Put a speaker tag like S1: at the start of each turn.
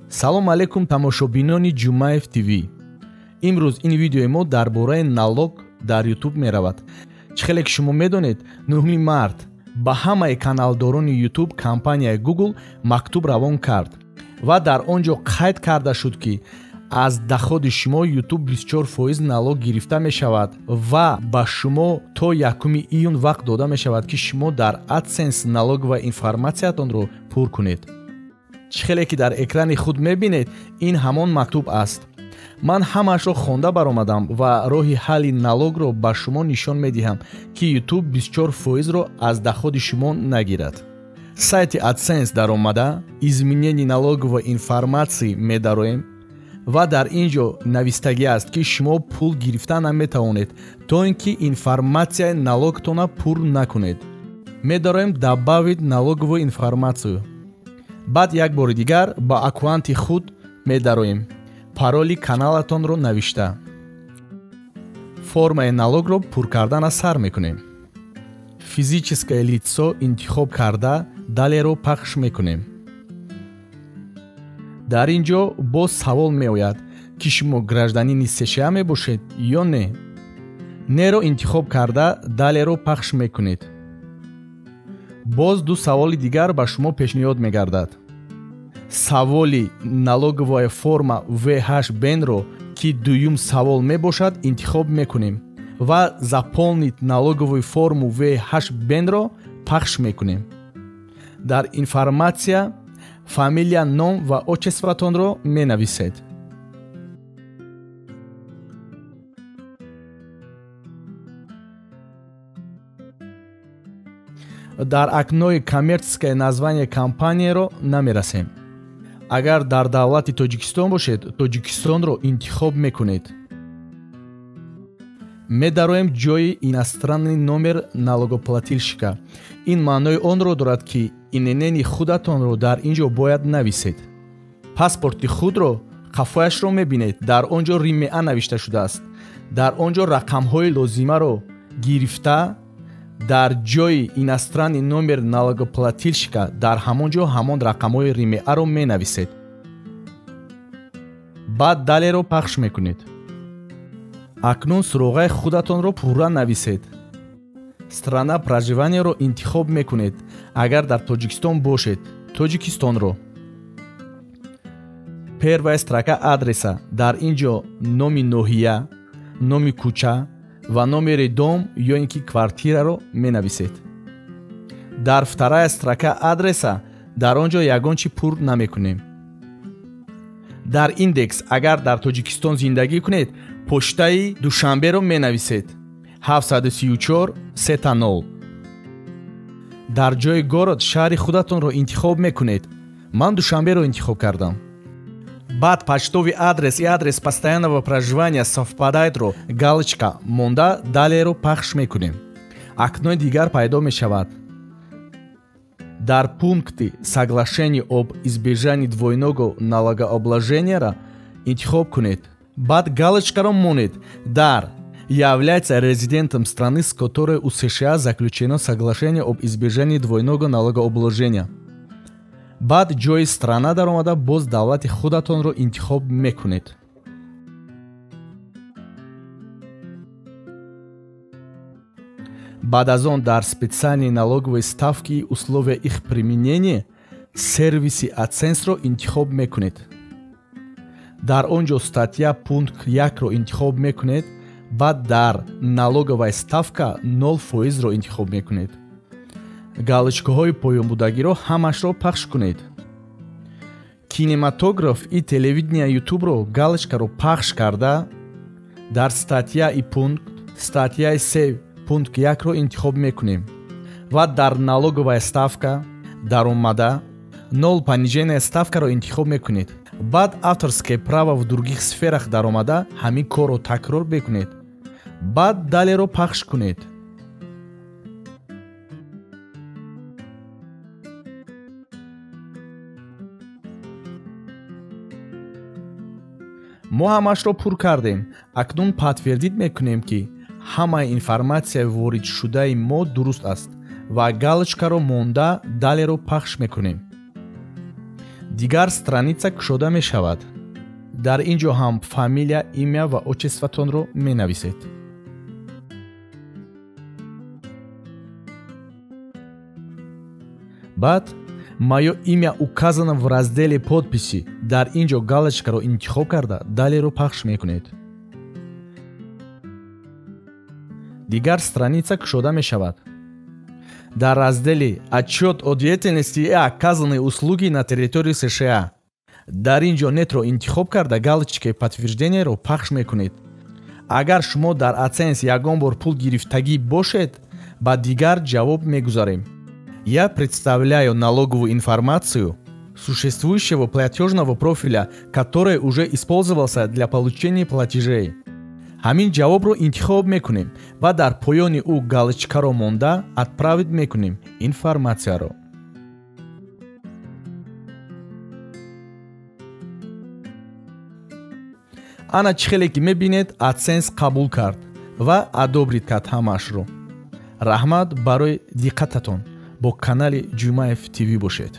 S1: Салом алейкум тамошобинони Ҷумаев ТВ. Имрӯз ин видеои мо дар бораи налог дар YouTube меравад. Чӣ хеле ки шумо медонед, 9 март ба ҳамаи каналдорони YouTube компанияи Google мактуб равон кард ва дар он ҷо қайд карда шуд, ки аз доходи шумо YouTube 24% налог гирифта мешавад ва ба шумо то 1 июн вақт дода мешавад, ки шумо дар AdSense налоговая информатсиятонро пур кунед. Чӣ хеле ки дар экрани худ мебинед, ин ҳамон мактуб аст. Ман ҳамаашро хонда баромадам ва роҳи ҳалли налогро ба шумо нишон медиҳам, ки YouTube 24%-ро аз доходи шумо нагирад. Сайти AdSense даромада, изменение налоговой информации медароем ва дар ин ҷо навистагӣ аст, ки шумо пул гирифта наметавонед, то ин ки информатсияи налогтона пур накунед. Медароем добавить налоговую информацию. Баъд як бори дигар ба аккаунти худ медароем. Пароли каналатонро навишта. Формаи налогро пур кардана сар мекунем. Физическое лицо интихоб карда, далеро пахш мекунем. Дар ин ҷо боз савол меояд, ки шумо гражданини США мебошед ё не. Неро интихоб карда, далеро пахш мекунед. Боз ду саволи дигар ба шумо пешниҳод мегардад. Саволи налоговая форма В8 BEN-ро, ки дуюм савол мебошад, интихоб мекунем ва заполнить налоговую форму В8 BEN-ро пахш мекунем. Дар информатсия фамилия, ном ва отчествотонро менависед. Дар окнои коммерческое название компанияро намерасем. Агар дар давлати Тоҷикистон бошед, Тоҷикистонро интихоб мекунед. Медароем ҷои иностранный номер налогоплательщика. Ин маънои онро дорад, ки ИНН-и худатонро дар ин ҷо бояд нависед. Паспорти худро қафояшро мебинед, дар он ҷо РИМЕА навишта шудааст. Дар он ҷо рақамҳои лозимаро гирифта, дар ҷои иностранный номер налогоплательщика дар ҳамон ҷо ҳамон рақамҳои РИМЕА-ро менависед. Баъд далеро пахш мекунед. Акнун суроғаи худатонро пурра нависед. Страна проживанияро интихоб мекунед. Агар дар Тоҷикистон бошед, Тоҷикистонро. Первая строка адреса, дар ин ҷо номи ноҳия, номи кӯча ва номери дом ё ин ки квартираро менависед. Дар вторая строка адреса дар он ҷо ягон чӣ пур намекунем. Дар индекс, агар дар Тоҷикистон зиндагӣ кунед, почтаи Душанберо менависед: 734 30. Дар ҷои город шаҳри худатонро интихоб мекунед. Ман Душанберо интихоб кардам. Баъд почтовый адрес и адрес постоянного проживания совпадает-ро галочка монда, далеро пахш мекунем. Окнои дигар пайдо мешавад. Дар пункти соглашение об избежании двойного налогообложения интихоб кунед. Баъд галочкаро монед дар является резидентом страны, с которой у США заключено соглашение об избежании двойного налогообложения. Баъд ҷои страна даромада, боз давлати худатонро интихоб мекунед. Баъд аз он дар специальные налоговые ставки и условия их применения сервиси AdSense-ро интихоб мекунед. Дар он ҷо статья пункт 1-ро интихоб мекунед. Баъд дар налоговая ставка 0%-ро интихоб мекунед. Галочкаҳои поёнбудагиро ҳамашро пахш кунед. Кинематограф и телевидения ютубро галочкаро пахш карда, дар статья и пункт статьяи 3 пункт 1-ро интихоб мекунем ва дар налоговая ставка даромада нол пониженная ставкаро интихоб мекунед. Баъд авторское право в других сферах даромада, ҳамин корро такрор мекунед. Баъд далеро пахш кунед. Мо ҳамаашро пур кардем. Акнун подтвердить мекунем, ки ҳамаи информатсияи воридшудаи мо дуруст аст, ва галочкаро монда, далеро пахш мекунем. Дигар страница кушода мешавад. Дар ин ҷо ҳам фамилия, имя ва отчестватонро менависед. Баъд «Моё имя указано в разделе подписи» дар ин ҷо галочкаро интихоб карда, далеро пахш мекунед. Дигар страница кушода мешавад. Дар разделе «Отчет о деятельности и оказанные услуги на территории США» дар ин ҷо нетро интихоб карда, галочкаи подтверждениеро пахш мекунед. Агар шумо дар AdSense ягон бор пул гирифтагӣ бошед, ба дигар ҷавоб мегузарем. «Я представляю налоговую информацию существующего платежного профиля, который уже использовался для получения платежей». Ҳамин ҷавобро интихоб мекунем ва дар поёни ӯ галочкаро монда, отправить мекунем информатсияро. Ана, чӣ хеле ки мебинед, AdSense қабул кард ва одобрить кард ҳамаашро. Раҳмат барои диққататон. Бо канали Ҷумаев ТВ бошед.